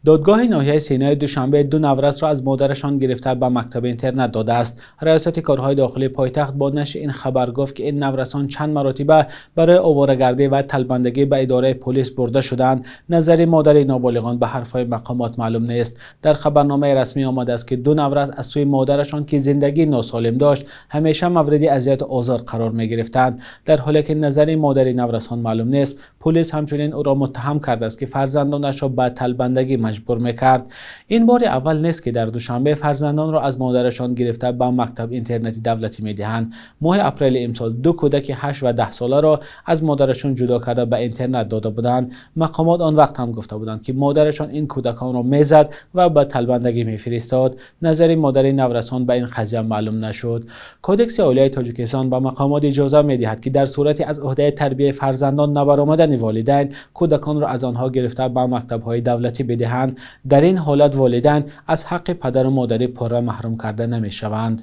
Додгоҳи ноҳияи Синои Душанбе ду наврасро аз модарашон гирифта ба мактаби интернат додааст. Раёсати корҳои дохилии пойтахт бо нашри ин хабар гуфт, ки ин наврасон чанд маротиба барои овораги ва талбандагӣ ба идораи полис бурда шудаанд. Назари модари ноболиғон ба ҳарфҳои мақомот маълум нест. Дар хабарномаи расмӣ омадааст, ки ду наврас аз сӯи модарашон, ки зиндагии носолим дошт, ҳамеша мавриди озор ва азоб қарор мегирифтанд. Дар ҳоле ки назари модари наврасон маълум нест, полис инчунин ӯро муттаҳам кардааст, ки фарзандонашро ба талбандагӣ маҷбур мекард. Ин бори аввал нест, ки дар Душанбе фарзандонро аз модарашон гирифта ба мактаби интернатии давлатӣ медиҳанд. Моҳи апрели имсол ду кӯдаки 8 ва 10 соларо аз модарашон ҷудо карда ба интернат дода буданд. Мақомот он вақт ҳам гуфта буданд, ки модарашон ин кӯдаконро мезад ва ба талбандагӣ мефиристод. Назари модари наврасон ба ин қазия маълум нашуд. Кодекси оилаи Тоҷикистон ба мақомот иҷоза медиҳад, ки дар сурати аз уҳдаи тарбияи фарзандон набаромадани волидайн, кӯдаконро аз онҳо гирифта ба мактабҳои давлатӣ бидиҳанд. Дар ин ҳолат волидайн аз ҳаққи падару модарӣ пурра маҳрум карда намешаванд.